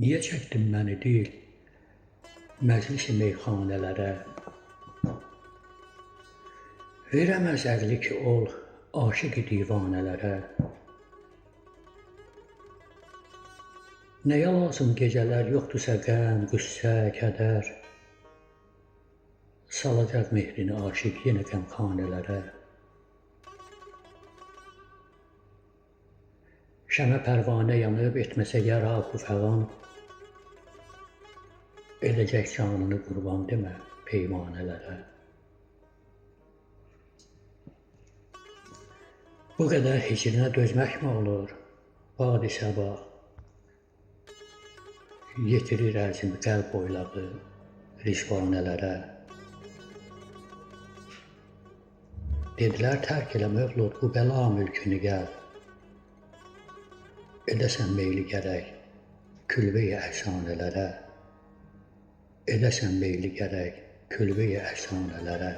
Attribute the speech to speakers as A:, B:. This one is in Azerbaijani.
A: Niyə çəkdin məni dil məclis-i meyxanələrə? Verəməz əqli ki ol aşiq-i divanələrə. Nəyə lazım gecələr yoxdursa qəm, qüssə, kədər? Salacaq mehrini aşiq yenə qəmxanələrə. Şəmə pərvanə yanıb etməsə yər ahu fəğan, edəcək canını qurban demə peymanələrə. Bu qədər hicrinə dözməkmi olur, badi səba? Yetirir ərzimi qəlb oylağı rizvanələrə. Dedilər tərk elə mövlud bu bəla mülkünü gəl. Edəsən meyli gərək külbə-i əfsanələrə. Edəsən meyli gərək külbə-i əfsanələrə.